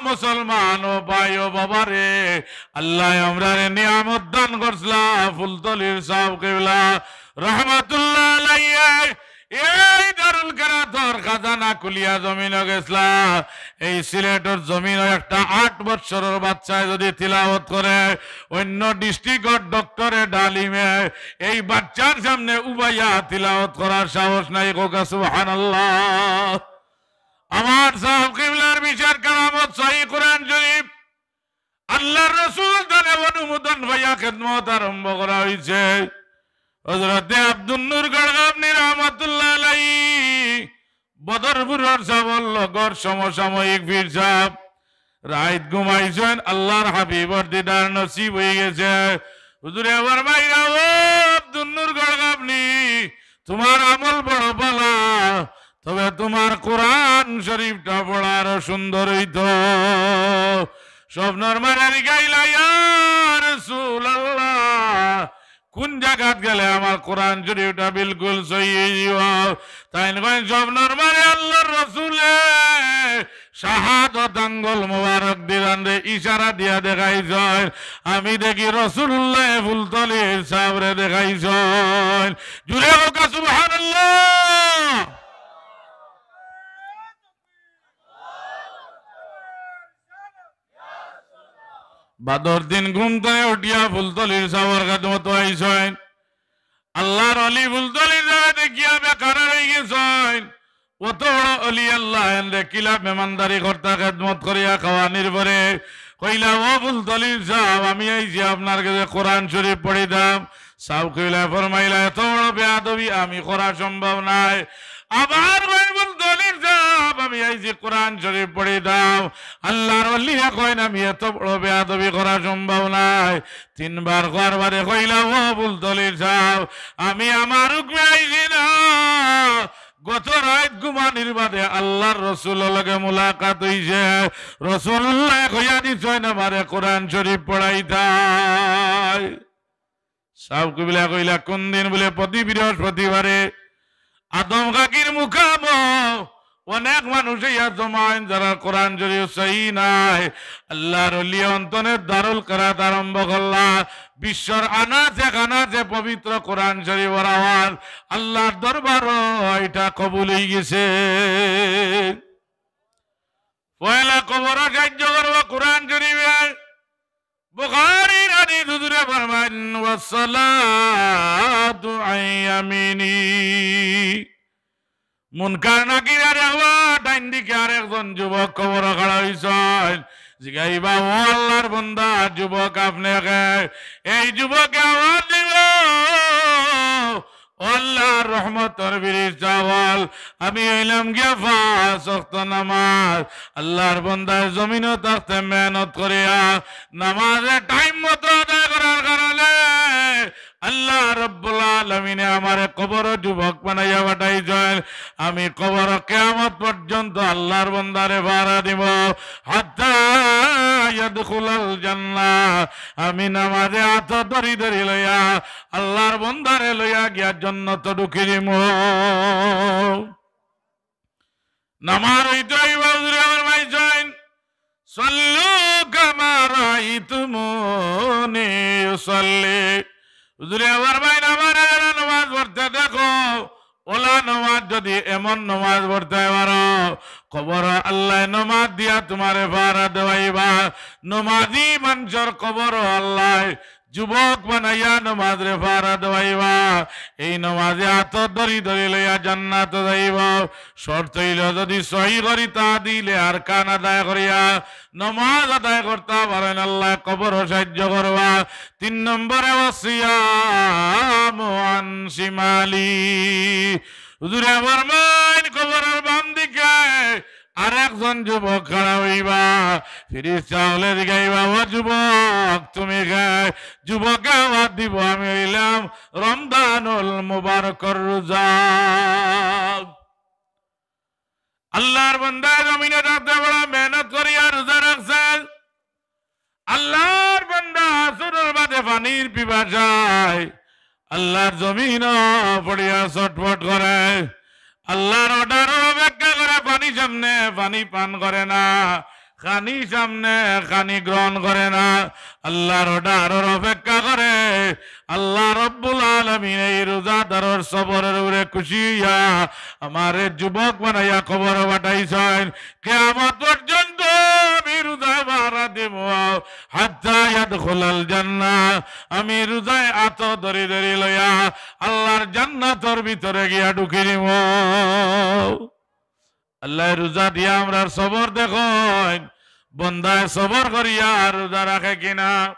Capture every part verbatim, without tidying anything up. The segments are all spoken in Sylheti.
মুসলমান, ও ভাই, ও বাবা রে, আল্লায় আমরারে নিয়ামত দান করছলা। ফুলতলির সাব কিবলা রহমতুল্লাহ আলাইহি এই দারুল কেরাতর খাজানা খুলিয়া জমিনো গেছলা। এই সিলেটর জমিনো একটা আট বৎসরর বাচ্চায় যদি তিলাওয়াত করে, অইন্য ডিস্ট্রিক্টর ডক্টরে ডালিমে এই বাচ্চার সামনে উবাইয়া তিলাওয়াত করার সাহস নাই। কউক্কা সুবহানাল্লাহ। আমার সাব কিবলার বিশাল কারামত, সহি কোরআন শরীফ, আল্লার রসুল তানে অনুমোদন পাইয়া খেদমত আরম্ভ করা অইছে। হযরতে আব্দুন নূর গড়গাবনি রহমতুল্লাহ আলাইহি বদরপুরর সাবর লগর সমসাময়িক পীর সাব। রাইত ঘুমাইছইন, আল্লার হাবিবর দিদার নসিব অইগেছে। হুজুরে ফরমাইরা, "ও আব্দুন নূর গড়গাবনি, তুমার আমল বড় ভালা, তবে তুমার কোরআন শরীফটা পড়া আরো সুন্দর অইতো।" স্বপ্নর মাঝে জিগাইলা, "ইয়া রাসূলুল্লাহ, কুন জাগাত গেলে আমার কোরআন শরীফটা বিলকুল সহি অইযিবো?" তাইন কইন, "স্বপ্নর মাঝে আল্লার রসুলে শাহাদত আঙ্গুল মোবারক দিরানরে ইশারা দিয়া দেখাইছইন, আমি দেখি রসুলুল্লায় ফুলতলির সাবরে দেখাইছইন।" জুরে কউক্কা সুবহানাল্লাহ। বাদর দিন ঘুম তনে উঠিয়া ফুলতলির সাবর খেদমতো আইছইন। আল্লার অলি ফুলতলির সাবে দেখিয়া বেকার অইগেছইন। অত বড় অলি আল্লাহ, এনরে কিলা মেহমানদারি করতা, খেদমত করিয়া খাওয়ানির পরে কইলা, "ও ফুলতলির সাব, আমি আইছি আপনার গেছে কোরআন শরীফ পড়িতাম।" সাব কিবলায় ফরমাইলা, "এত বড় বেয়াদবি আমি করা সম্ভব নায়।" আবার কইন, "ফুলতলির সাব, আমি আইছি কোরআন শরীফ পড়িতাম।" আল্লার অলিয়ে কইন, "আমি এত বড় বেয়াদবি করা সম্ভব নায়।" তিনবার কওয়ার বাদে কইলা, "ও ফুলতলির সাব, আমি আমার হুকমে আইছি না। গত রাইত ঘুমানির বাদে আল্লার রসুলর লগে মুলাকাত অইছে। রসুলুল্লায় কইয়া দিছইন আমারে কোরআন শরীফ পড়াইতায়।" সাব কিবলায় কইলা, "কুন দিন?" বুলে, "প্রতি বৃহস্পতিবারে।" আদম কাকির মুকামো অনেক মানুষ আইয়া জমা অইন, যারার কোরআন শরীফ সহি নাই। আল্লার অলিয়ে অন্তনে দারুল কেরাত আরম্ভ করলা। বিশ্বর আনাচে কানাচে পবিত্র কোরআন শরীফর আওয়াজ, আল্লার দরবারো ইটা কবুল অইগেছে। পয়লা কবরো সাহায্য করবো কোরআন শরীফে। বুখারীর হাদিস, হুজুরে ফরমাইন, "ওয়াসসালাতু আন ইয়ামিনি।" মুনকার নাকির আরে আওয়াজ, ডাইন দিকে আরেকজন যুবক কবরো খাড়া অইছইন। জিগাইবা, "ও আল্লার বন্দা, যুবক আপনে কে?" এই যুবকে আওয়াজ দিবো, "ও আল্লার রহমতর ফিরিস্তা অকল, আমি অইলাম গিয়া পাঁচ ওয়াক্ত নামাজ।" আল্লার বন্দায় জমিনো থাকতে মেহনত করিয়া নামাজে টাইম মতো আদায় করার কারণে আল্লাহ রব্বুল আলামিনে আমারে কবরো যুবক বানাইয়া পাঠাইছইন। আমি কবরো কিয়ামত পর্যন্ত আল্লার বন্দারে পাহারা দিমু। হাত্তা ইয়াদখুলাল জান্নাহ। আমি নামাজে আতো ধরি ধরি লইয়া আল্লার বন্দারে লইয়া গিয়া জন্নতো ঢুকি দিমু। নামাজ অইতো অইবো, হুজুরে ফরমাইছইন, "সাল্লু কামা রাআইতুমুনি উসাল্লি।" হুজুরে ফরমাইন, "আমারে যারা নামাজ পড়তে দেখো, অলা নামাজ যদি এমন নামাজ পড়তায় পারো, কবরো আল্লায় নামাজ দিয়া তুমারে পাহারা দেওয়াইবা।" নামাজি মানষর কবরো আল্লায় যুবক বানাইয়া নামাজরে পাহারা দেওয়াইবা। এই নামাজে আতো ধরি ধরি লইয়া জান্নাতো যাইবো। শর্ত অইলো যদি সহি করি তাদিলে আরকান আদায় করিয়া নামাজ আদায় করতা পারইন, আল্লায় কবরো সাহায্য করবা। তিন নম্বরে, "ওয়াসিয়ামু আন শিমালি।" হুজুরে ফরমাইন, কবরর বাম দিকে আরেকজন যুবক খাড়া অইবা। ফিরিস্তা অকলে জিগাইবা, "ও যুবক, তুমি কে?" যুবকে আওয়াজ দিবো, "আমি অইলাম রমজানুল মুবারকর রোজা।" আল্লার বন্দা জমিনো থাকতে বড় মেহনত করিয়া রোজা রাখছে। আল্লার বন্দা আসরর বাদে পানির পিপাসায় আল্লার জমিনো পড়িয়া ছটফট করে, আল্লার অর্ডারর অপেক্ষা করে, পানি সামনে, পানি পান করে না। খানি সামনে, খানি গ্রহণ করে না, আল্লাহর অর্ডারর অপেক্ষা করে। আল্লাহ রব্বুল আলামিন এই রোজাদারর সবরর উপরে খুশি অইয়া আমারে যুবক বানাইয়া কবরো পাঠাইছইন। কিয়ামত পর্যন্ত আমি রোজা পাহারা দিমু, হাত্তা ইয়াদখুলাল জান্নাহ। আমি রোজায় আতো ধরি ধরি লইয়া আল্লাহর জান্নাতর ভিতরে গিয়া ঢুকি দিমু। আল্লায় রোজা দিয়া আমরার সবর দেখইন, বন্দায় সবর করিয়া রোজা রাখে কিনা।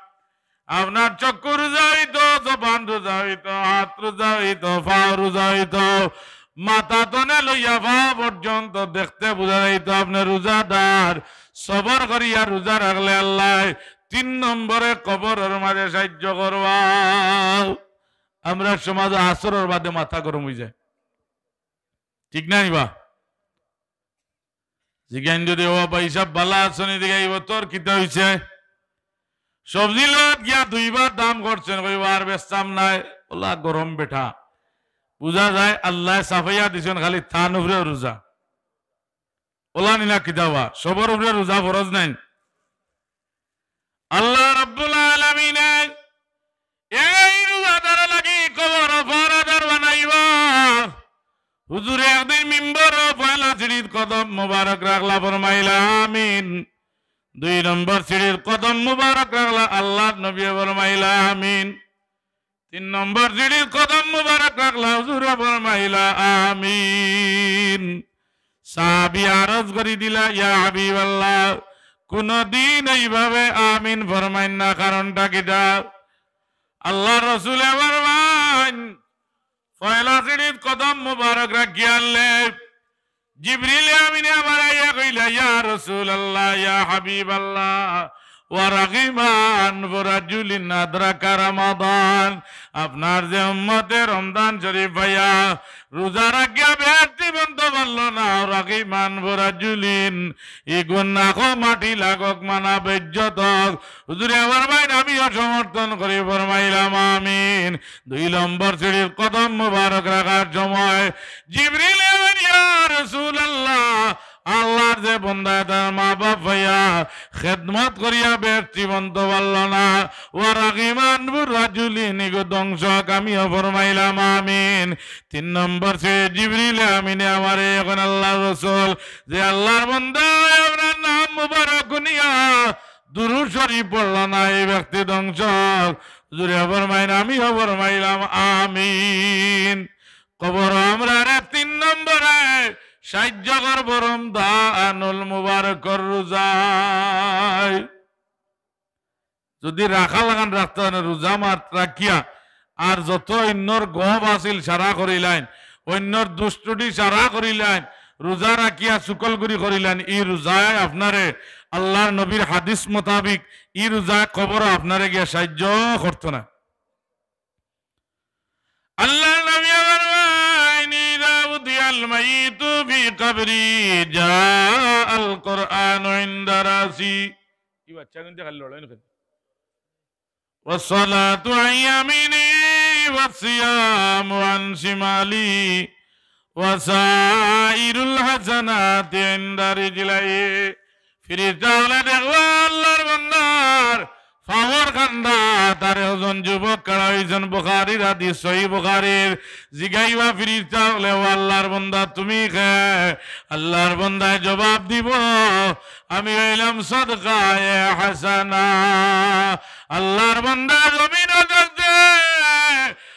আপনার চক্ষু রোজা অইতো, জবান রোজা অইতো, হাত রোজা অইতো, পাও রোজা অইতো, মাথা তনে লইয়া পাও পর্যন্ত দেখতে বুঝা যাইতো আপনে রোজাদার। সবর করিয়া রোজা রাখলে আল্লায় তিন নম্বরে কবরর মাঝে সাহায্য করবা। আমরার সমাজো আসরর বাদে মাথা গরম অইযায়, ঠিক না নি বা? জিগাইন যদি, "ও ভাই সাব, ভালা আছইন নি?" জিগাইবো, "তোর কিতা অইছে?" সবজি লওয়াত গিয়া দুইবার দাম করছইন, কইবো, "আর বেচতাম নায়।" অলা গরম বেটা। বুঝা যায় আল্লায় ছাপাইয়া দিছইন খালি তান উপরে রোজা। অলা নি না কিতা বা, সবর উপরে রোজা ফরজ নায়। আল্লাহ রাব্বুল আলামিনে এই রোজাদার লাগি কবর পাহারাদার বানাইবা। হুজুরে একদিন মিম্বরো পয়লা সিঁড়িত কদম মুবারক রাখলা, ফরমাইলা, "আমিন।" দুই নম্বর সিঁড়ির কদম মুবারক রাখলা, আল্লাহর নবীয়ে ফরমাইলা, "আমিন।" তিন নম্বর সিঁড়ির কদম মুবারক রাখলা, হুজুরে ফরমাইলা, "আমিন।" সাহাবী আরজ করি দিলা, "ইয়া হাবিবাল্লাহ, কুনুদিন এইভাবে আমিন ফরমাইন না, কারণটা কিতা?" আল্লাহর রসুলে ফরমাইন, পয়লা সিঁড়িত কদম মুবারক রাখিয়া আনলে, জিবরিল আমিনে আবার আইয়া কইলা, "ইয়া রাসূলুল্লাহ, ইয়া হাবিবাল্লাহ, ওয়া রাগিমা আনফু রাজুলিন আদরাকা রমাদান।" আপনার যে উম্মতে রমজান শরীফ পাইয়া রোজা রাখিয়া বেহেশতি বনতো পারলো না, ওয়া রাগিমা আনফু রাজুলিন, ইগুর নাকো মাটি লাগক, মানা বেইজ্জত অউক। হুজুরে ফরমাইন, আমিও সমর্থন করি, ফরমাইলাম, "আমিন।" দুই নম্বর সিঁড়ির কদম মুবারক রাখার সময় জিবরিলে কইন, "ইয়া রাসূলুল্লাহ, আল্লাহর যে বন্দায় তার মা বাপ পাইয়া খেদমত করিয়া বেহেশতি বনতো পারলো না, ওয়া রাগিমা আনফু রাজুলিন, ইগু ধ্বংস অউক।" আমিও ফরমাইলাম, "আমিন।" তিন নম্বর সিঁড়িত জিবরিলে আমিনে আমারে কইন, "আল্লাহর রসুল, যে আল্লাহর বন্দায় আপনার নাম মুবারক হুনিয়া দুরূদ শরীফ পড়লো না, এই ব্যক্তি ধ্বংস অউক।" হুজুরে ফরমাইন, আমিও ফরমাইলাম, "আমিন।" কবর আমরারে তিন নম্বরে সাহায্য করবো রমজানুল মুবারকর রোজায়। যদি রাখা লাগান রাখতা পারইন রোজা মাত রাখিয়া, আর যত অইন্যর গফ আছিল সারা করিলাইন, অইন্যর দুষ ত্রুটি সারা করিলাইন, রোজা রাখিয়া শুকলগুরি করিলাইন, ই রোজায় আপনারে আল্লাহর নবীর হাদিস মোতাবিক ই রোজায় কবরো আপনারে গিয়া সাহায্য করতো না। আল্লাহর নবী ফরমাইন, "ইযা উদিআল মাইয়িতু ফি কবরিহি জাআল কুরআনু ইনদা রাসি।" ই বাচ্চা কিন্তু খালি লড়াই না। "ওয়াস সালাতু আন ইয়ামিনিহি ওয়াস সিয়ামু আন শিমালিহি ওয়া সাইরুল হাসানাতি ইনদা রিজলাইহি।" ফিরিস্তা অকলে দেখবা আল্লাহর বন্দার পাওর কান্দাত। আর একজন যুবক খাড়া অইছইন, বুখারীর হাদিস, সহিহ বুখারীর। জিগাইবা ফিরিস্তা অকলে, "ও আল্লাহর বন্দা, তুমি কে?" আল্লাহর বন্দায় জবাব দিবো, "আমি অইলাম সদকায়ে হাসানা।" আল্লাহর বন্দা জমিনো থাকতে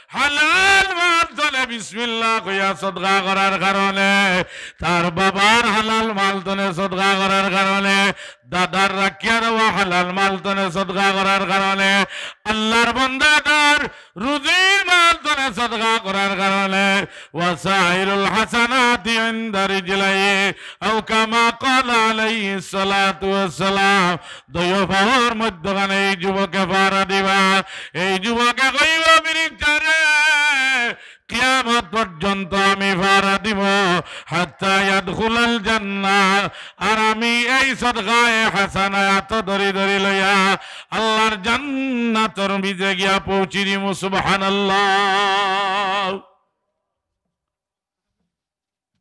হালাল মাল তনে বিসমিল্লাহ কইয়া সদকা করার কারণে, তার বাবার হালাল মাল তনে সদকা করার কারণে, দাদার রাখিয়া দেওয়া হালাল মাল তনে সদকা করার কারণে, আল্লাহর বন্দা তার রুজির মাল তনে সদকা করার কারণে, ওয়াসাইরুল হাসানাতি ইনদা রিজলাইহি, আও কামা ক্বালা আলাইহিস সালাতু ওয়াস সালাম, দুইও পাওর মধ্যখানে এই যুবকে পাহারা দিবা। এই যুবকে কইবা, "ফিরিস্তারে, কিয়ামত পর্যন্ত আমি পাহারা দিমু, হাত্তা ইয়াদখুলাল জান্নাহ।" আর আমি এই সদকায়ে হাসানায় আতো ধরি ধরি লইয়া আল্লাহর জান্নাতর ভিতরে গিয়া পৌঁছি দিমু। সুবহানাল্লাহ।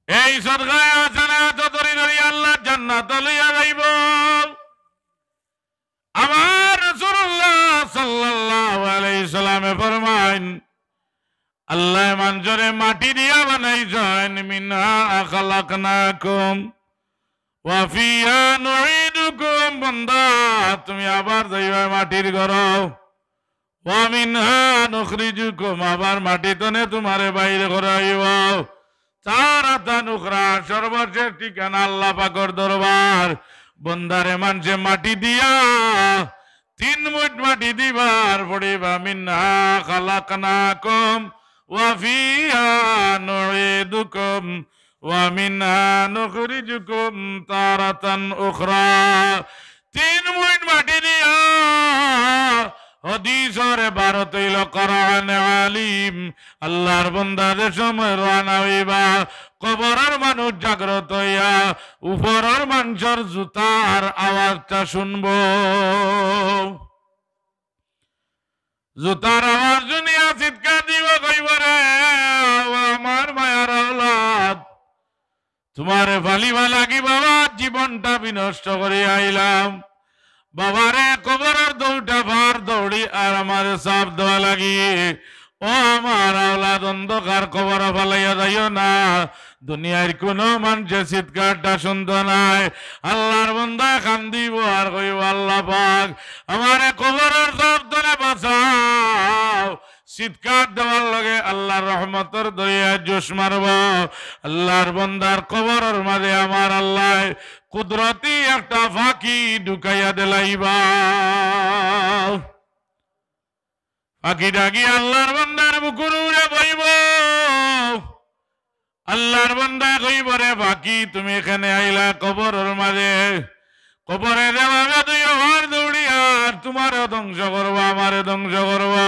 এই সদকায়ে হাসানাত ধরি ধরি আল্লাহ জান্নাত লইয়া যাইব। আমার রাসূলুল্লাহ সাল্লাল্লাহু আলাইহি সাল্লামে ফরমাইন, আল্লাহ মানষরে মাটি দিয়া বানাইছইন, মিনহা খালাকনাকুম ওয়া ফিহা নুঈদুকুম। বান্দা, তুমি আবার যাইবায় মাটির ঘরো। ওয়া মিনহা নুখরিজুকুম, আবার মাটি তনে তুমারে বাইর করা অইবো। তারাতান উখরা, সর্বশেষ ঠিকানা আল্লাহ পাকর দরবার। বন্দারে মানষে মাটি দিয়া তিন মুইট মাটি দিবার পড়িবা, মিনহা খালাকনাকুম ওয়া ফিহা নুঈদুকুম ওয়া মিনহা নুখরিজুকুম তারাতান উখরা। তিন মুইট মাটি দিয়া হাদিসর ইবারত অইলো কোরআন আলিম। আল্লাহর বন্দা যে সময় রওয়ানা অইবা, কবরর মানুষ জাগ্রত অইয়া উপরর মানষর জুতার আওয়াজটা শুনবো। জুতার আওয়াজ শুনিয়া চিৎকার দিবো, কইবো, রে ও আমার মায়ার আওলাদ, তুমারে ফালিবার লাগি বাবা জীবনটা বিনষ্ট করি আইলাম। বাবারে কবরর দুইটা পার দৌড়ি আর আমারে ছাপ দেওয়া লাগি। ও আমার আওলাদ, অন্ধকার কবরো ফালাইয়া যাইও না। দুনিয়ার কুনু মানষে চিৎকারটা শুনতো নায়। আল্লাহর বন্দায় কান্দিবো আর কইবো, আল্লাহ পাক, আমারে কবরর ছাপ তনে বাঁচাও। চিৎকার দেওয়ার লগে আল্লাহর রহমতর দরিয়ায় জোশ মারবো। আল্লাহর বন্দার কবরর মাঝে আমার আল্লায় কুদরতি একটা পাখি ঢুকাইয়া দিলাইবা। পাখিটা গিয়া আল্লাহর বন্দার বুকুর উপরে বইবো। আল্লাহর বন্দায় কইবো, রে পাখি, তুমি কেনে আইলা কবরর মাঝে? কবরে যেভাবে দুইও পার দৌড়ি আর তুমারেও ধ্বংস করবো, আমারেও ধ্বংস করবো।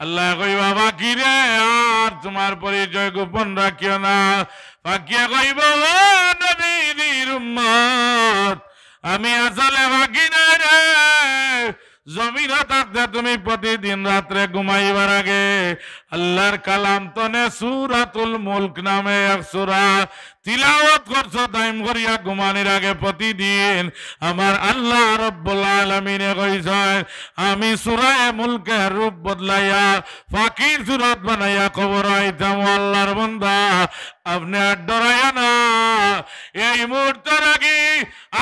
আল্লায় কইবা, পাখি রে, আর তুমার পরিচয় গোপন রাখিও না। পাখিয়ে কইবো, ও নবীজির উম্মত, আমি আসলে পাখি নায় রে। জমিনো থাকতে তুমি প্রতিদিন রাত্রে ঘুমাইবার আগে আল্লাহর কালাম তনে সূরাতুল মুলক নামে এক সূরা তিলাওয়াত করছো, দাইম করিয়া ঘুমানির আগে প্রতিদিন। আমার আল্লাহ রব্বুল আলামিনে কইছইন, আমি সূরায়ে মুলকের রূপ বদলাইয়া পাখির সুরত বানাইয়া কবরো আইতাম। ও আল্লাহর বন্দা, আপনে আর ডরাইয়া না, এই মুহূর্ত থাকি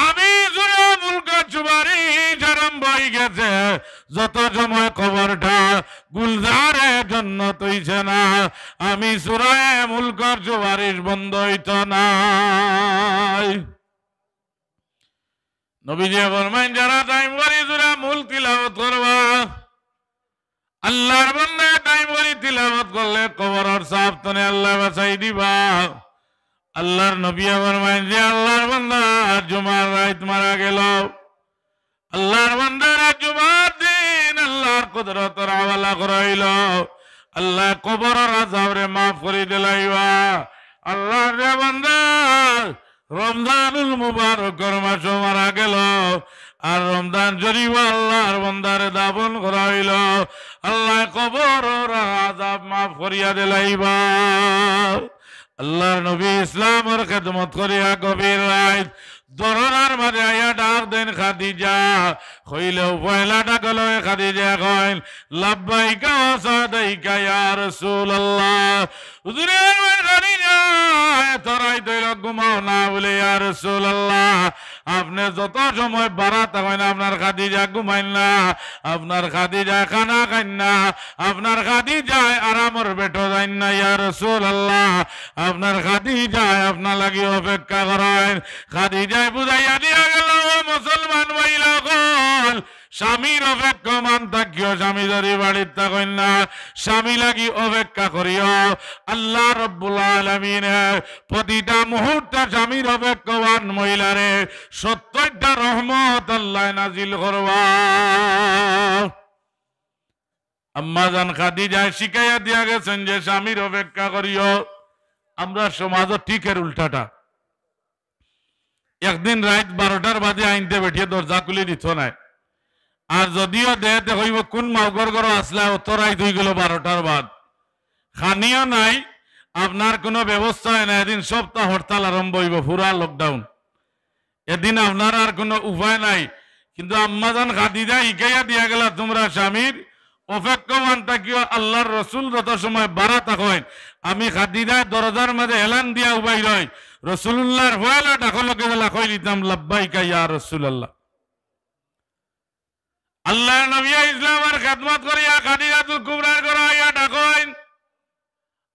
আমি সূরা মুলকর সুপারিশ আরম্ভ অইগেছে। যত সময় কবরটা গুলজারে জন্নত অইছে না, আমি সূরায়ে মুলকর সুপারিশ বন্ধ অইতো নায়। নবীজিয়ে ফরমাইন, যারা দাইম করি সূরা মুলক তিলাওয়াত করবা, আল্লাহর বন্দায় দাইম করি তিলাওয়াত করলে কবরর ছাপ তনে আল্লায় বাঁচাই দিবা। আল্লাহর নবীয়ে ফরমাইন যে আল্লাহর বন্দা জুমার রাইত মারা গেলো, আল্লাহর বন্দারে জুমার দিন আল্লাহর কুদরতর হাওয়ালা করা অইলো, আল্লায় কবরর আযাবরে মাফ করি দিলাইবা। আল্লাহর যে বন্দা রমজানুল মুবারকর মাসো মারা গেলো, আর রমজান শরীফো আল্লাহর বন্দারে দাফন করা অইলো, আল্লায় কবরর আযাব মাফ করিয়া দিলাইবা। আল্লাহর নবী ইসলামর খেদমত করিয়া গভীর রাইত দরজার মাঝে আইয়া ডাক দেইন, খাদিজা। কইলেউ পয়লা ডাক অইলো, খাদিজা কইন, লাব্বাইকা ওয়া সাদাইকা ইয়া রাসূলুল্লাহ। হুজুরে, আমার খাদিজা, এত রাইত অইলো, ঘুমাও না বুলে, ইয়া রাসূলুল্লাহ। আপনে যত সময় বারা থাকইন, আপনার খাদিজা ঘুমাইন না, আপনার খাদিজা খানা খাইন না, আপনার খাদিজায় আরামর বেটো যাইন না, ইয়া রাসূলুল্লাহ। আপনার খাদিজায় আপনার লাগি অপেক্ষা করইন। খাদিজায় বুঝাইয়া দিয়া গেলো, ও মুসলমান মহিলা অকল, স্বামীর অপেক্ষমান থাকিও, স্বামী যদি বাড়িত থাকইন না, স্বামী লাগি অপেক্ষা করিও। আল্লাহ রব্বুল আলামিনে প্রতিটা মুহূর্তে স্বামীর অপেক্ষমান মহিলারে সত্তরটা রহমত আল্লায় নাজিল করবা। আম্মাজান খাদিজায় শিখাইয়া দিয়া গেছইন যে স্বামীর অপেক্ষা করিও। আমরার সমাজো ঠিক এর উল্টাটা। একদিন রাইত বারোটার বাদে আইন্তে বেটিয়ে দরজা খুলি দিতো নায়। আর যদিও দেয়, তে কইবো, "কুন মাউগর ঘরো আছলায়, অত রাইত অইগেলো বারোটার বাদ।" খানিও নাই, আপনার কুনু ব্যবস্থা অয় না, এদিন সপ্তাহ হরতাল আরম্ভ অইবো, পুরা lockdown। এদিন আপনার আর কুনু উপায় নাই। কিন্তু আম্মাজান খাদিজা হিকাইয়া দিয়া গেলা, তুমরা স্বামীর অপেক্ষমান থাকিও, আল্লার রসুল যত সময় বারা থাকইন, আমি খাদিজায় দরজার মাঝে এলান দিয়া উবাই রই, রসুলুল্লার পয়লা ডাকর লগে যেলা কই দিতাম, "লাব্বাইকা ইয়া রাসূলুল্লাহ।" আল্লার নবী ইসলামর খেদমত করিয়া খাদিজাতুল কুবরার ঘরো আইয়া ডাকইন,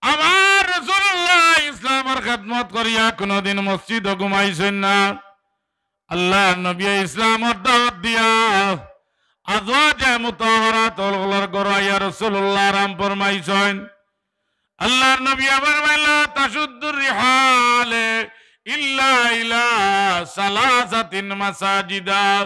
আমার রাসূলুল্লাহ ইসলামর খেদমত করিয়া কুনুদিন মসজিদো ঘুমাইছইন না। আল্লার নবী ইসলামর দাওয়াত দিয়া আজওয়াজে মুতাহহারাত অকলর ঘরো আইয়া রাসূলুল্লাহ আরাম ফরমাইছইন। আল্লার নবী আবার বললা, "তাশুদ্দুর রিহাল ইল্লা ইলা সালাসাতিন মাসাজিদা।"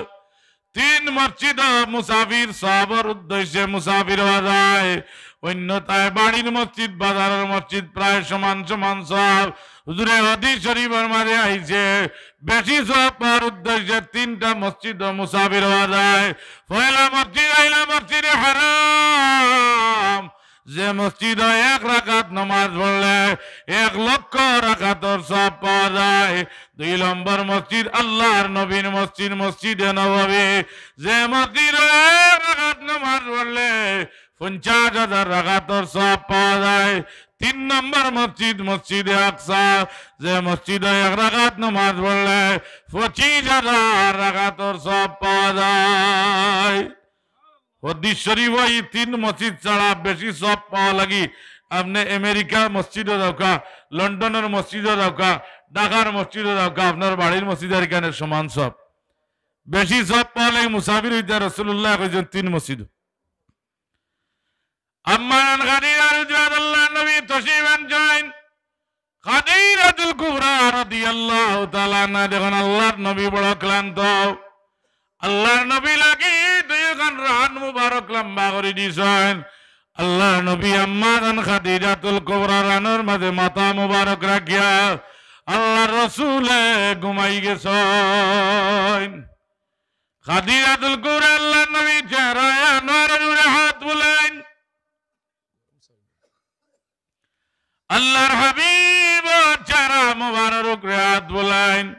তিন মসজিদো মুসাফির সওয়াবর উদ্দেশ্যে মুসাফির অওয়া যায়, অন্যথায় বাড়ির মসজিদ, বাজারর মসজিদ প্রায় সমান সমান সওয়াব। হুজুরে হাদিস শরীফর মাঝে আইছে, বেশি সওয়াব পাওয়ার উদ্দেশ্যে তিনটা মসজিদো মুসাফির অওয়া যায়। পয়লা মসজিদ অইলা মসজিদে হারাম, যে মসজিদো এক রাকাত নামাজ পড়লে এক লক্ষ রাকাতর সওয়াব পাওয়া যায়। দুই নম্বর মসজিদ আল্লার নবীর মসজিদ, মসজিদে নববী, যে মসজিদো এক রাকাত নামাজ পড়লে পঞ্চাশ হাজার রাকাতর সওয়াব পাওয়া যায়। তিন নম্বর মসজিদ মসজিদে আকসা, যে মসজিদো এক রাকাত নামাজ পড়লে পঁচিশ হাজার রাকাতর সওয়াব পাওয়া যায়। হাদিস শরীফো ই তিন মসজিদ ছাড়া বেশি সওয়াব পাওয়া লাগি আপনে আমেরিকার মসজিদো যাউক্কা, লন্ডনর মসজিদো যাউক্কা, ঢাকার মসজিদো যাউক্কা, আপনার বাড়ির মসজিদ আর ইখানে সমান সওয়াব। বেশি সওয়াব পাওয়া লাগি মুসাফির অইতা রাসূলুল্লায় কইছইন তিন মসজিদো। আম্মাজান খাদিজা রাদিয়াল্লাহু আল্লার নবী তশরিফ আনছইন। খাদিজাতুল কুবরা রাদিয়াল্লাহু তাআলা আনহা দেখইন আল্লার নবী বড় ক্লান্ত। আল্লার নবী লাগি দুইখান রান মুবারক লম্বা করি দিছইন। আল্লার নবী আম্মাজান খাদিজাতুল কুবরা রানর মাঝে মাথা মুবারক রাখিয়া আল্লার রসুলে ঘুমাই গেছইন। খাদিজাতুল কুবরা আল্লার নবী চেহারায় আনোয়ারর উপরে হাত বুলাইন। আল্লার হাবিব চেহারা মুবারকর উপরে হাত বুলাইন।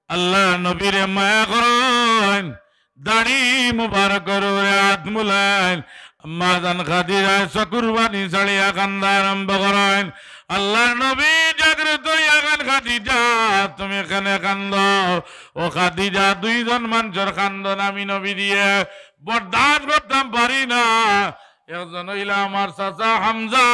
আল্লার নবীরে মায়া করইন, দাড়ি মুবারকর উপরে হাত বুলাইন। আম্মাজান খাদিজায় চকুর পানি ছাড়িয়া কান্দা আরম্ভ করইন। আল্লার নবী জাগ্রত অইয়া কইন, "খাদিজা, তুমি কেনে কান্দো?" "ও খাদিজা, দুইজন মানষর কান্দন আমি নবীজিয়ে বরদাস্ত করতাম পারি না। একজন অইলা আমার চাচা হামজা,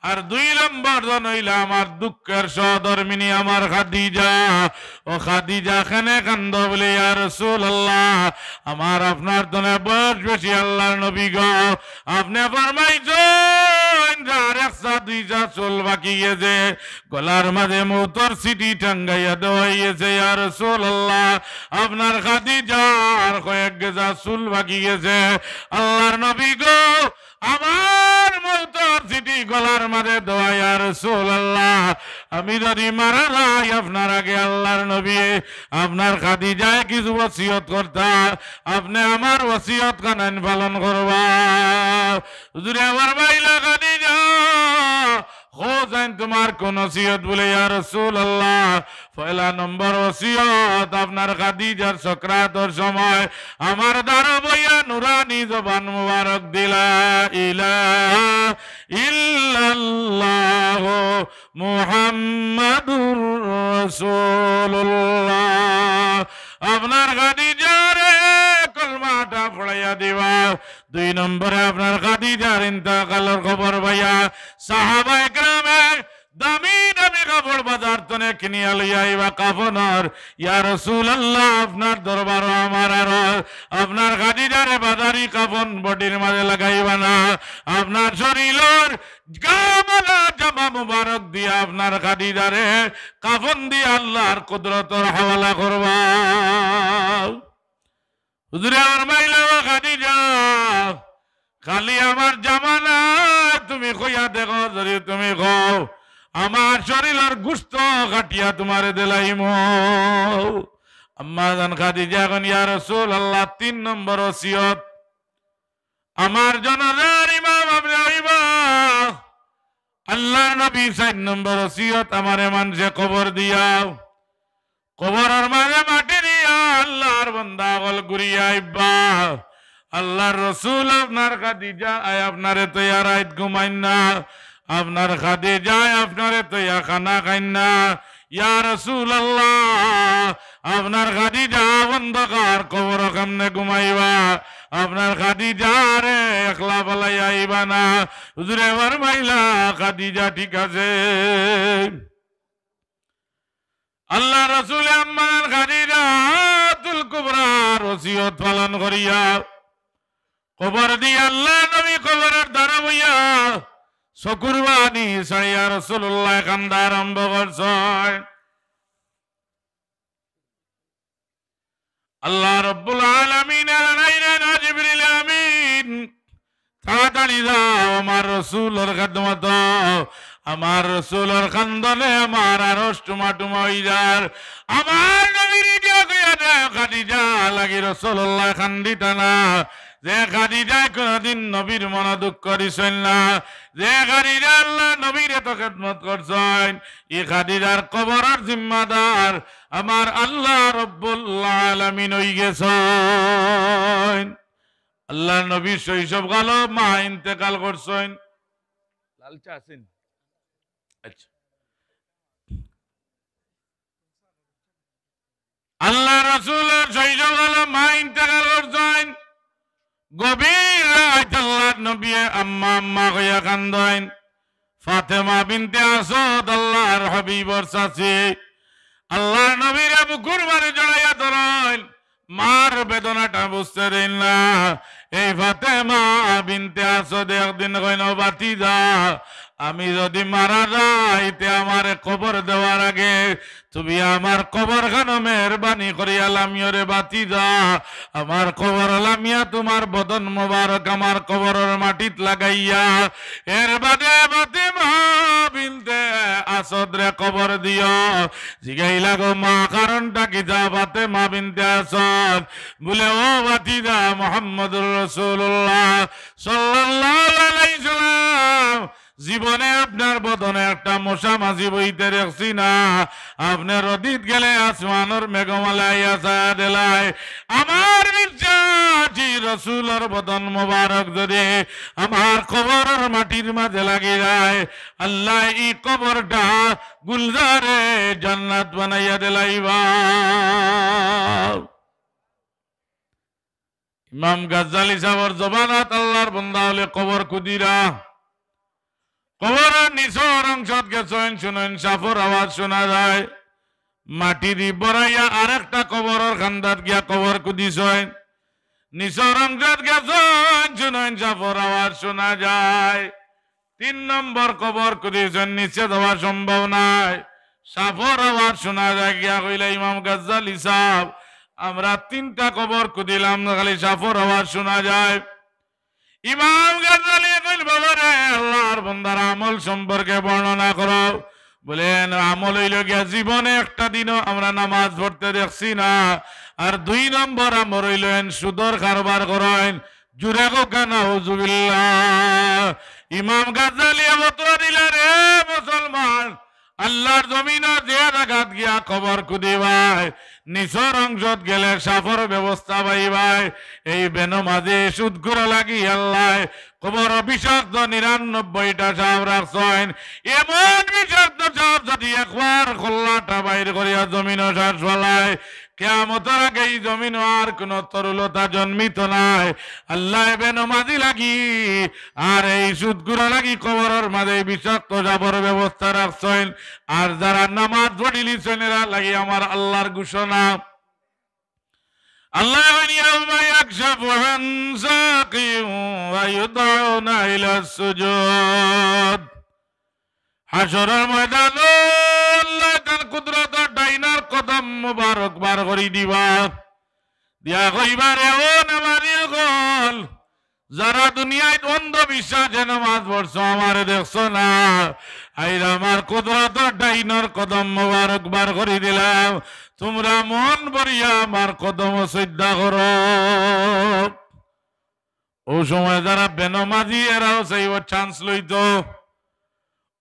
আর দুই নম্বর জন অইলা আমার দুঃখর সহধর্মিণী আমার খাদিজা। ও খাদিজা, কেনে কান্দো?" বলে, "ইয়া রাসূলুল্লাহ, আমার আপনার তনে বয়স বেশি আল্লার নবী গো। আপনে ফরমাইছইন, যার এক চা দুই চা চুল বাকি গেছে, গলার মাঝে মউতর চিঠি টাঙ্গাইয়া দেওয়া অইছে, ইয়া রাসূলুল্লাহ, আপনার খাদিজার কয়েক গেজা চুল বাকি গেছে। আল্লার নবী গো, আমার মউতর চিঠি গলার মাঝে দেওয়া, ইয়া রাসূলুল্লাহ, আমি যদি মারা যাই আপনার আগে আল্লার নবী, আপনার খাদিজায় কিছু ওসিয়ত করতা, আপনে আমার ওসিয়ত খানাইন পালন করবা।" হুজুরে আমার মাইলা খাদিজা, কও চাইন তুমার কুন ওসিয়ত? বলে, ইয়া রাসূলুল্লাহ, পয়লা নম্বর ওসিয়ত, আপনার খাদিজার সকরাতর সময় আমার দারো বইয়া নুরানি জবান মুবারক দি লা ইলাহা ইল্লাল্লাহু মুহাম্মাদুর রাসূলুল্লাহ। আপনার খাদিজারে কলমাটা পড়াইয়া দিবা। দুই নম্বরে আপনার খাদিজার ইন্তেকালর খবর পাইয়া সাহাবায়ে কেরামে দামি দামি কাপড় বাজার তনে কিনিয়া লইয়া আইবা কাফনর। ইয়া রাসূলুল্লাহ, আপনার দরবারো আমার আরজ, আপনার খাদিজারে বাজারি কাফন বডির মাঝে লাগাইবা না, আপনার শরীলর গাওয়ালা জামা মুবারক দিয়া আপনার খাদিজারে কাফন দিয়া আল্লার কুদরতর হাওয়ালা করবা। হুজুরে আমার মাইলা, ও খাদিজা, খালি আমার জামা নায়, তুমি কইয়া দেখো, যদি তুমি কও, আমার শরীলর গুস্ত কাটিয়া তুমারে দিলাইমু। আম্মাজান খাদিজা কইন, ইয়া রাসূলুল্লাহ, তিন নম্বর ওসিয়ত, আমার জানাজার ইমাম আপনে অইবা। আল্লাহর নবী চাইর নম্বর ওসিয়ত, আমারে মানষে কবর দিয়াও, কবরর মাঝে মাটি দিয়া আল্লাহর বান্দা অকল ঘুরিয়া আইবা। আল্লাহর রসুল, আপনার খাদিজায় আপনারে থইয়া রাইত ঘুমাইন না, আপনার খাদিজায় আপনারে থইয়া খানা খাইন না। ইয়া রাসূলুল্লাহ, আপনার খাদিজা অন্ধকার কবরো কেমনে ঘুমাইবা? আপনার খাদিজারে একলা ফালাইয়া আইবা না। হুজুরে ফরমাইলা, খাদিজা ঠিক আছে। আল্লাহর রসুলে আম্মা জান খাদিজাতুল কুবরার ওসিয়ত পালন করিয়া কবর দিয়া আল্লাহর নবী কবরর দ্বারো বইয়া চকুর পানি ছাড়িয়া রাসূলুল্লায় কান্দা আরম্ভ করছইন। আল্লাহ রাব্বুল আলামিনে জানাইলেন, "ও জিবরিল আমিন, তাড়াতাড়ি যাও আমার রসুলর খেদমতো। আমার রসুলর কান্দনে আমার আরশ টুমা টুমা অইযার।" আমার নবীরে গিয়া কইয়া দেও, খাদিজা লাগি রাসূলুল্লায় কান্দিতা না। যে খাদিজায় কুনুদিন নবীর মনো দুঃখ দিছইন না, যে খাদিজায় আল্লাহর নবীর এত খেদমত করছইন, ই খাদিজার কবরর জিম্মাদার আমার আল্লাহ রাব্বুল আলামিন অইগেছইন। আল্লাহর নবীর শৈশবকালো মা ইন্তেকাল করছইন। লাল চা আছেন? আচ্ছা। আল্লাহর রসুলর শৈশবকালো মা ইন্তেকাল করছইন। গভীর রাইত আল্লাহর নবীয়ে আম্মা আম্মা কইয়া কান্দইন। ফাতেমা বিনতে আসাদ, আল্লাহর হাবিবর চাচি, আল্লাহর নবীরে বুকুর মাঝে জড়াইয়া ধরইন। মার বেদনাটা বুঝতে দেইন না। এই ফাতেমা বিনতে আসাদে একদিন কইন, "ও ভাতিজা, আমি যদি মারা যাই, তে আমারে কবর দেওয়ার আগে তুমি আমার কবরখানো মেহেরবানি করিয়া লামিও রে ভাতিজা। আমার কবরো লামিয়া তুমার বদন মোবারক আমার কবরর মাটিত লাগাইয়া এর বাদে ফাতেমা বিনতে আসাদরে কবর দিও।" জিগাইলা, "গো মা, কারণটা কিতা?" ফাতেমা বিনতে আসাদ বুলে, "ও ভাতিজা, মুহাম্মদুর রাসূলুল্লাহ সাল্লাল্লাহু আলাইহি সাল্লাম জীবনে আপনার বদনে একটা মশা মাছি বইতে দেখছি না। আপনে রদিত গেলে আসমানর মেঘমালা আইয়া ছায়া দিলায়। আমার বিশ্বাসী রসুলর বদন মোবারক যদি আমার কবরর মাটির মাঝে লাগি যায়, আল্লায় ই কবরটা গুলজারে জান্নাত বানাইয়া দিলাইবা।" ইমাম গাজ্জালী সাবর জমানাত আল্লাহর বন্দা অকলে কবর খুদিরা। কবরর নিচর অংশত গেছইন, শুনইন সাপর আওয়াজ শুনা যায়। মাটিদি ভরাইয়া আরেকটা কবরর কান্দাত গিয়া কবর খুদিছইন। নিচর অংশত গেছইন, শুনইন সাপর আওয়াজ শুনা যায়। তিন নম্বর কবর খুদিছইন, নিচে যাওয়া সম্ভব নায়। সাপর আওয়াজ শুনা যায়, গিয়া কইলা, "ইমাম গাজ্জালী সাব, আমরা তিনটা কবর খুদিলাম, খালি সাপর আওয়াজ শুনা যায়।" ইমাম গাজ্জালী কইন, "বাবা রে, আল্লাহর বন্দার আমল সম্পর্কে বর্ণনা করো।" বুলে, "এন আমল অইলো গিয়া জীবনে একটা দিনও আমরা নামাজ পড়তে দেখছি না। আর দুই নম্বর আমল অইলো এন সুদর কারবার করইন।" জুরে কউক্কা নাউজুবিল্লাহ। ইমাম গাজ্জালী ফতোয়া দিলা, রে মুসলমান, আল্লাহর জমিনো যে জাগাত গিয়া কবর খুদিবায়, নিচর অংশত গেলে সাপর ব্যবস্থা পাইবায়। এই বেনমাজি সুদখুরর লাগি আল্লায় কবরো বিষাক্ত নিরানব্বইটা সাপ রাখছইন। এমন বিষাক্ত সাপ যদি একবার কল্লাটা বাইর করিয়া জমিনো শ্বাস ফালায়, কিয়ামতর আগে ই জমিনো আর কুনু তরুলতা জন্মিত নায়। আল্লায় বেনমাজি লাগি আর এই সুদখুরর লাগি কবরর মাঝে এই বিষাক্ত সাপর ব্যবস্থা রাখছইন। আর যারা নামাজ পড়িলিছইন, এরার লাগি আমার আল্লাহর ঘোষণা। আল্লায় কইন, "ইয়াউমা ইয়াকশাফু আন সাকিন ওয়া ইউদআউনা ইলাস সুজুদ।" হাশরর ময়দানো আল্লায় তান কুদরতর ডাইনর কদম মুবারক বার করি দিবা। দিয়া কইবা, "রে ও নামাজি অকল, যারা দুনিয়াত অন্ধবিশ্বাসে নামাজ পড়ছো, আমারে দেখছো না, আইজ আমার কুদরতর ডাইনর কদম মুবারক বার করি দিলাম, তুমরা মন ভরিয়া আমার কদমো সইজদা করো।" অউ সময় যারা বেনমাজি, এরাও চাইবো chance লইতো।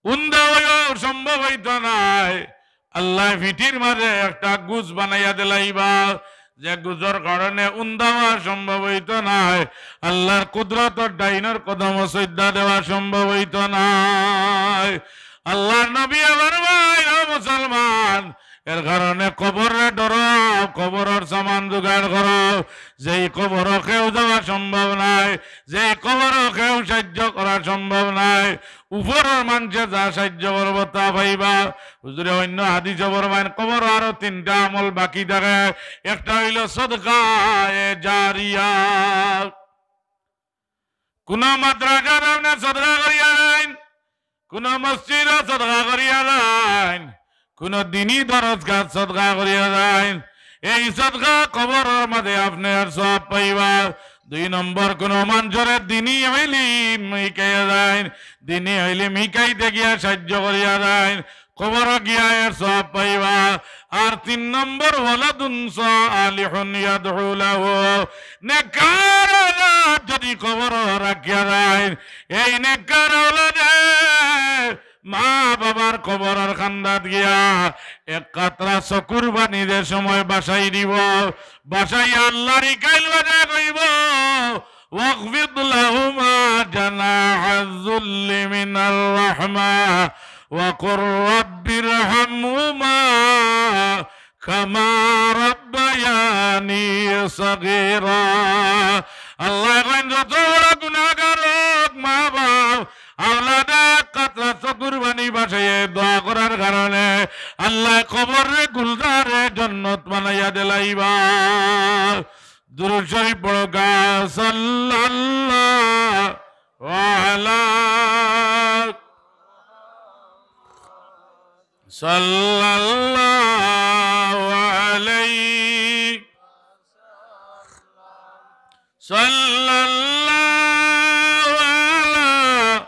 উন্দা অওয়াও সম্ভব অইতো নায়। আল্লায় পিঠির মাঝে একটা গুজ বানাইয়া দিলাইবা, যে গুজর কারণে উন্দা অওয়া সম্ভব অইতো নায়। আল্লার কুদরতর ডাইনর কদমো সইজদা দেওয়া সম্ভব অইতো নায়। আল্লার নবীয়ে ফরমাইন, ও মুসলমান, এর কারণে কবররে ডরাও, কবরর সামান জোগাড় করো। যেই কবরো কেউ যাওয়া সম্ভব নায়, যেই কবরো কেউ সাইয্য করা সম্ভব নায়, উপরর মানষে যা সাইয্য করবো তা পাইবা। হুজুরে অইন্য হাদিসো ফরমাইন, কবরো আরো তিনটা আমল বাকি থাকে। একটা অইলো সদকায়ে জারিয়া। কুনু মাদ্রাসাত আপনে সদকা করিয়া যাইন, কুনু মসজিদো সদকা করিয়া যাইন, কুনু দিনি দরসগাহত সদকা করিয়া যাইন, এই সদকা কবরর মাঝে আপনে এর সওয়াব পাইবা। দুই নম্বর, কুনু মানষরে দিনি ইলিম হিকাইয়া যাইন, দিনি ইলিম হিকাইতে গিয়া সাইয্য করিয়া যাইন, কবরো গিয়া এর সওয়াব পাইবা। আর তিন নম্বর, ওয়ালাদুন সালিহুন ইয়াদউ লাহু, নেককার আওলাদ যদি কবরো রাখিয়া যাইন, এই নেককার আওলাদে মা বাবার কবরর কান্দাত গিয়া এক কাতরা চকুর পানি যে সময় বাসাই দিবো, বাসাই আল্লার ইকাইল বাজে কইবো, واخفض لهما جناح الذل من الرحمة وقل رب ارحمهما كما ربياني صغيرا। আল্লায় কইন, যত বড় গুনাহগার অউক, মা বাপ, আওলাদে এক কাতরা চকুর পানি বাসাইয়া দোয়া করার কারণে আল্লায় কবররে গুলজারে জন্নত বানাইয়া দিলাইবা। দুরূদ শরীফ পড়ো গা, সাল্লাল্লাহু আলা, সাল্লাল্লাহু আলাইহি, সাল্লাল্লাহু আলা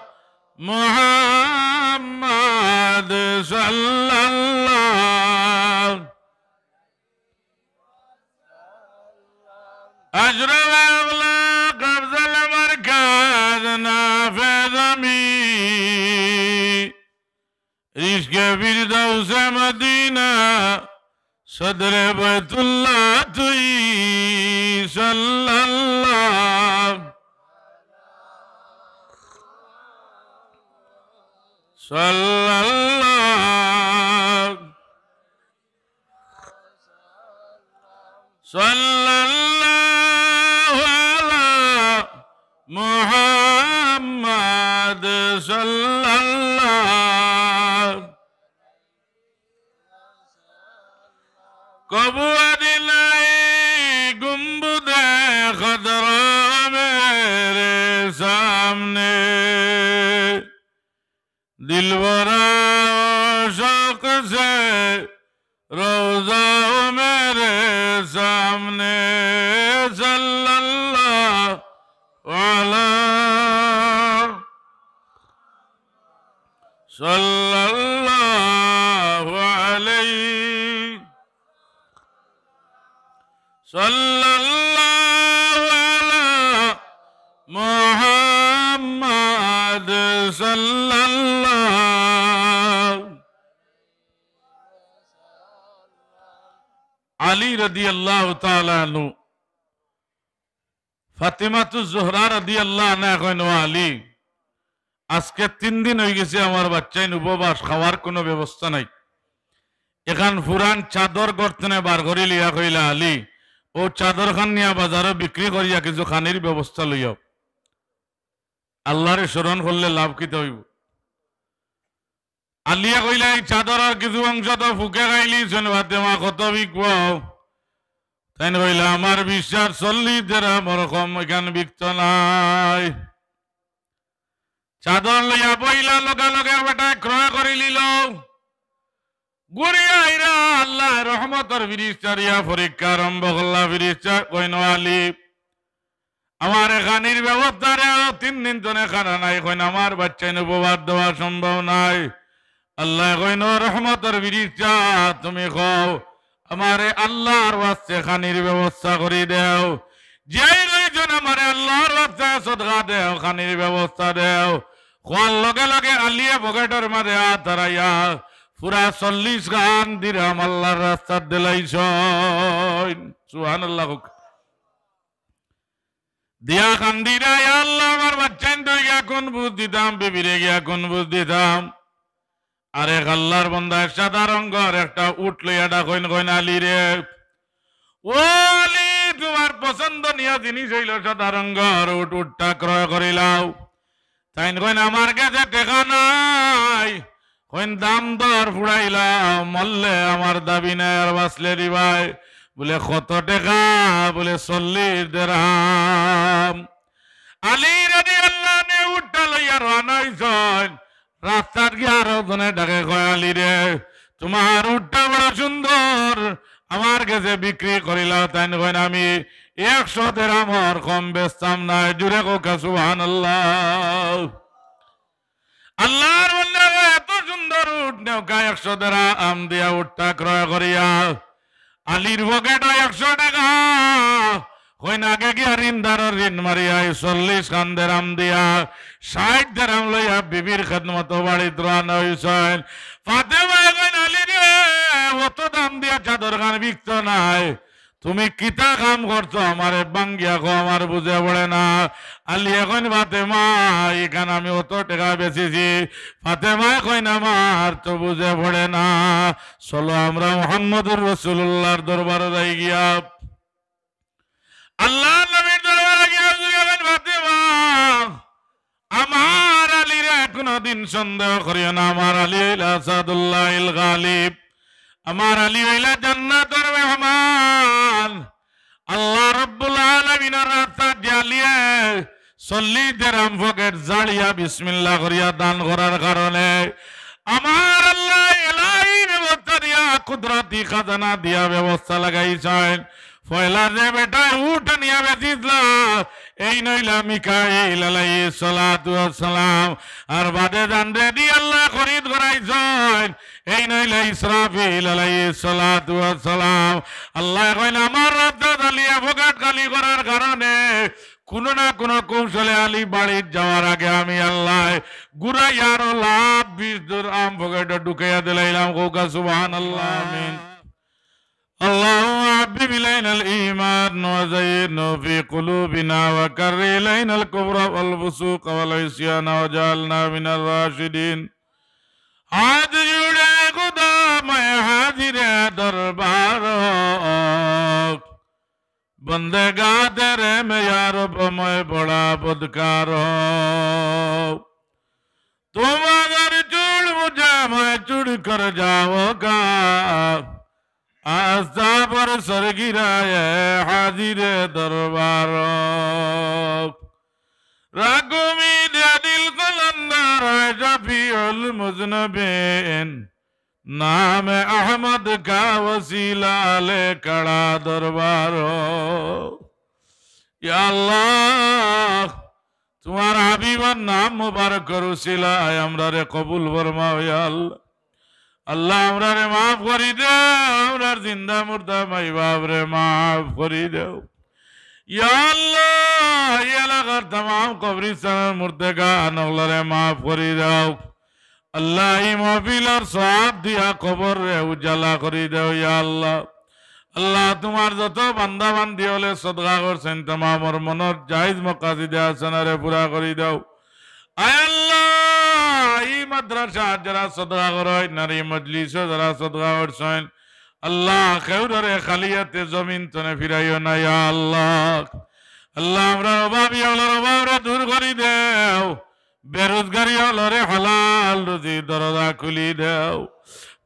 মুহাম্মাদ, সাল্লাল্লাহু আশরাফে আখলাক আফজালে মারকাজ নাফেজ আমি ইশকে ফিরদাউসে মদিনা সদরে বায়তুল্লাহ তুই সাল্লাল্লাহু সাল্লাল্লাহু সাল্লাল্লাহু আলা মুহাম্মাদ সাল্লাল্লাহু। কবু আদিলাই গুম্বুদে খদরা মেরে সামনে। دلبرا شوق سے روضہ میرے سامنے صلی اللہ علیہ صلی اللہ علیہ صلی اللہ علی محمد صلی اللہ۔ আলী রাদিয়াল্লাহু তাআলা আনহু, ফাতিমাতুজ জোহরা রাদিয়াল্লাহু আনহা কইন, "ও আলী, আজকে তিন দিন অইগেছে আমার বাচ্চাইন উপবাস, খাওয়ার কুনু ব্যবস্থা নাই।" এখান পুরান চাদর গর্ত থনে বার করি লইয়া কইলা, "আলী, অউ চাদর খান নিয়া বাজারো বিক্রি করিয়া কিছু খানির ব্যবস্থা লইও।" আল্লারে স্মরণ করলে লাভ কিতা অইবো? আলিয়ে কইলা, "এই চাদরর কিছু অংশ তো ফুকে খাইলিছইন, ফাতেমা কত বিকবো?" তাইন কইলা, "আমার বিশ্বাস চল্লিশ দেরামর কম ইখান বিকতো নায়।" চাদর লইয়া বইলা, লগে লগে বেটায় ক্রয় করিলিলো। ঘুরিয়া আইরা আল্লায় রহমতর ফিরিস্তার ইয়া পরীক্ষা আরম্ভ করলা। ফিরিস্তা কইন, "ও আলী, আমারে খানির ব্যবস্থা দেও, তিন দিন থনে খানা নাই।" কইন, "আমার বাচ্চাইন উপবাস দেওয়া সম্ভব নায়।" আল্লায় কইন, "ও রহমতর ফিরিস্তা, তুমি কও, আমারে আল্লার ওয়াস্তে খানির ব্যবস্থা করি দেও। যেই কয়জন আমারে আল্লার ওয়াস্তে সদকা দেও, খানির ব্যবস্থা দেও, কওয়ার লগে লগে আলিয়ে পকেটর মাঝে আত হারাইয়া পুরা চল্লিশ খান দিরাম আল্লার রাস্তাত দিলাইছইন। সুবহানাল্লাহ কউক। দিয়া কান্দিরা, "ইয়া আল্লাহ, আমার বাচ্চাইন তো গিয়া কুন বুঝ দিতাম, বিবিরে গিয়া কুন বুঝ দিতাম।" আরেক আল্লার বন্দা, এক সাদা রঙ্গর একটা উট লইয়া ডাকইন, কইন, "আলী রে, ও আলী, তুমার পছন্দনীয় জিনিস অইলো সাদা রঙ্গর উট, উটটা ক্রয় করিলাও।" তাইন কইন, "আমার গেছে টেকা নাই।" কইন, "দাম দর ফুড়াইলাও, মরলে আমার দাবি নাই, আর বাঁচলে দিবায়।" বুলে, "কত টেকা?" বুলে, "চল্লিশ দেরাম।" আলী রাদিয়াল্লাহু আনহু উটটা লইয়া রওয়ানা অইছইন। রাস্তাত গিয়া আরো জনে ডাকে, কয়, "আলী রে, তুমার উটটা বড় সুন্দর, আমার গেছে বিক্রি করিলাও।" তাইন কইন, "আমি একশো দেরামর কম বেচতাম নায়।" জুরে কউক্কা সুবহানাল্লাহ। আল্লার বন্দা, এত সুন্দর উট নেউক্কা, একশো দেরাম দিয়া উটটা ক্রয় করিয়া আলীর পকেটো একশো টেকা। কইন, আগে গিয়া ঋণদারর ঋণ মারিয়া এই চল্লিশ খান দেরাম দিয়া ষাইট দেরাম লইয়া বিবির খেদমতো বাড়িত রওয়ানা অইছইন। ফাতেমায় কইন, "আলী রে, অত দাম দিয়া চাদর খান বিকতো নায়, তুমি কিতা কাম করছো? আমারে ভাঙ্গিয়া কও, আমার বুঝে পড়ে না।" আলীয়ে কইন, "ফাতেমা, ইখান আমি অত টেকা বেচিছি।" ফাতেমায় কইন, "আমার তো বুঝে পড়ে না, চলো আমরা মুহাম্মদুর রাসূলুল্লাহর দরবারো যাই গিয়া।" আল্লার নবীর দরবারো গিয়া হুজুরে কইন, "ফাতেমা, আমার আলীরে কুনুদিন সন্দেহ করিও না, আমার আলী অইলা আসাদুল্লাহিল গালিব, আমার আলী অইলা জান্নাতর মেহমান।" আল্লাহ রাব্বুল আলামিনর রাস্তাত যে আলীয়ে চল্লিশ দেরাম পকেট জাড়িয়া বিসমিল্লাহ করিয়া দান করার কারণে আমার আল্লায় এলাহি ব্যবস্থা দিয়া, কুদরতি খাজানা দিয়া ব্যবস্থা লাগাইছইন। পয়লা যে বেটায় উট আনিয়া বেচিছলা, এইন অইলা মিকাইল আলাইহিস সালাতু ওয়াস সালাম। আর বাদে যানরে দি আল্লায় খরিদ করাইছইন, এইন অইলা ইসরাফিল আলাইহিস সালাতু ওয়াস সালাম। আল্লায় কইন, আমার রাস্তাত আলীয়ে পকেট খালি করার কারণে কুনু না কুনু কৌশলে আলী বাড়িত যাওয়ার আগে আমি আল্লায় ঘুরাইয়া আরো লাখ বিশ দেরাম পকেটো ঢুকাইয়া দিলাইলাম। কউক্কা সুবহানাল্লাহ। আমিন। اللهم حبب إلينا الإيمان وزينه في قلوبنا وكره إلينا الكفر والفسوق والعصيان واجعلنا من الراشدين। হাত জুড়ে খুদা ময় হাজিরে দরবার, বন্দেগা তেরে মে ইয়া রব ময় বড়া বদকার। تم اگر چھوڑ مجھے میں چھوڑ کر جاؤں گا، آستہ پر سر گرائے حاضر دربار۔ رگ امید دل قلندر ہے شفیع المذنبین، نام احمد کا وسیلہ لے کھڑا دربار۔ یا اللہ، তুমার হাবিবর নাম মুবারকর উসিলায় আমরারে কবুল ফরমাও, ইয়া আল্লাহ। আল্লাহ, আমরারে মাফ করি দেও, আমরার জিন্দা মুর্দা মাই বাপরে মাফ করি দেও। ইয়া আল্লাহ, এই এলাকার তামাম কবরিস্তানর মুর্দেগান অকলরে মাফ করি দেও। আল্লাহ, এই মাহফিলর সওয়াব দিয়া কবররে উজালা করি দেও, ইয়া আল্লাহ। আল্লাহ, তুমার যত বান্দা বান্দি অকলে সদকা করছইন, তামামর মনর জায়েজ মাকাসিদে হাসানারে পুরা করি দেও। আয় আল্লাহ, এই মাদ্রাসাত যারা সদকা করইন, আর এই মজলিসো যারা সদকা করছইন, আল্লাহ, কেউররে খালি আতে জমিন তনে ফিরাইও না, ইয়া আল্লাহ। আল্লাহ, আমরার অভাবী অকলর অভাবরে দূর করি দেও। বেরোজগারি অকলরে হালাল রুজির দরজা খুলি দেও।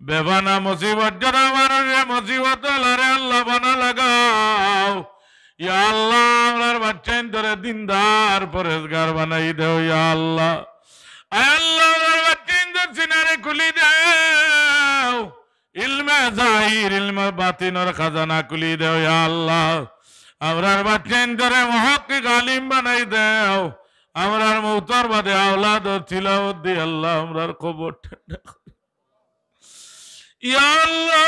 বেবানা মুসিবত যারা মানষরে মুসিবত অকলরে আল্লাহ বানা লাগাও। ইয়া আল্লাহ, আমরার বাচ্চাইন্তরে দিনদার পরেজগার বানাই দেও, ইয়া আল্লাহ। আয় আল্লাহ, আমরার বাচ্চাইন্তর সিনারে খুলি দেও। ইলমে জাহির, ইলমে বাতিনর খাজানা খুলি দেও, ইয়া আল্লাহ। আমরার বাচ্চাইন্তরে মুহাক্কিক আলিম বানাই দেও। আমরার মউতর বাদে আওলাদর তিলাওয়াত দি আল্লাহ, আমরার কবর ঠান্ডা করি। ইয়া আল্লাহ,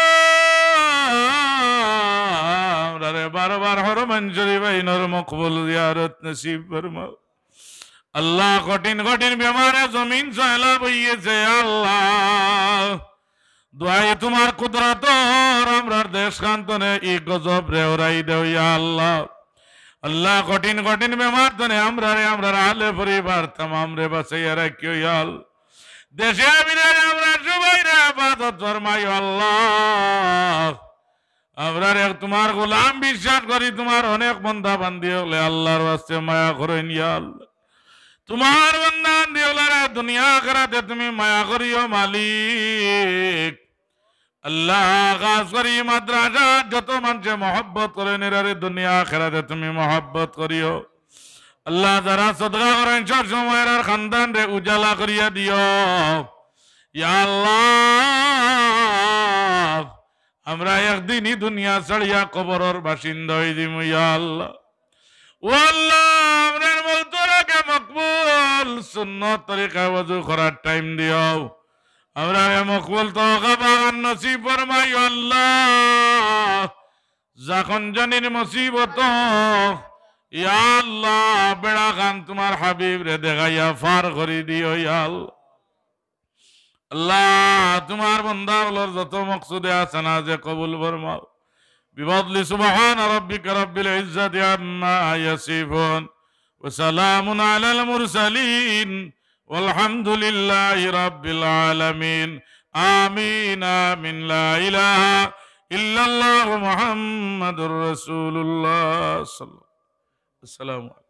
আমরারে বারবার হরমাইন শরীফাইনর মকবুল জিয়ারত নসিব ফরমাও। আল্লাহ, কঠিন কঠিন বেমারে জমিন সয়লাব অইগেছে, ইয়া আল্লাহ। দুয়াই তুমার কুদরতর আমরার দেশ খান তনে ই গজবরে উড়াই দেও, ইয়া আল্লাহ। আল্লাহ, কঠিন কঠিন বেমার তনে আমরারে, আমরার আহলে পরিবার তামামরে বাঁচাইয়া রাখিও, ইয়া আল্লাহ। দেশে বিদেশে আমরার সবাইরে হেফাজত ফরমাইও, আল্লাহ। আমরারে তুমার গোলাম বিশ্বাস করি, তুমার অনেক বন্দা বান্দি অকলে আল্লাহর ওয়াস্তে মায়া করইন, ইয়া আল্লাহ। তুমার বন্দা বান্দি অকলরে দুনিয়া আখেরাতে তুমি মায়া করিও, মালিক। আল্লাহ, খাস করি মাদ্রাসাত যত মানষে মহব্বত করইন, এরারে দুনিয়া আখেরাতে তুমি মহব্বত করিও। আল্লাহ, যারা সদকা করইন, সব সময় এরার খানদানরে উজালা করিয়া দিও। ইয়া আল্লাহ, আমরা একদিন ই দুনিয়া ছাড়িয়া কবরর বাসিন্দা অইযিমু, ইয়া আল্লাহ। ও আল্লাহ, আমরার মউতর আগে মকবুল সুন্নত তরিকায় ওযু করার টাইম দিও। আমরারে মকবুল তওবা নসিব ফরমাইও, আল্লাহ। যখন জানির মুসিবত, ইয়া আল্লাহ, বেড়া খান তুমার হাবিবরে দেখাইয়া পার করি দিও, ইয়া আল্লাহ। আল্লাহ, তুমার বন্দা অকলর যত মকসুদে হাসানা আছে কবুল ফরমাও। بفضل سبحان ربك رب العزة عما يصفون وسلام على المرسلين والحمد لله رب العالمين. آمين، آمين. لا إله إلا الله محمد رسول الله صلى الله عليه وسلم. السلام عليكم.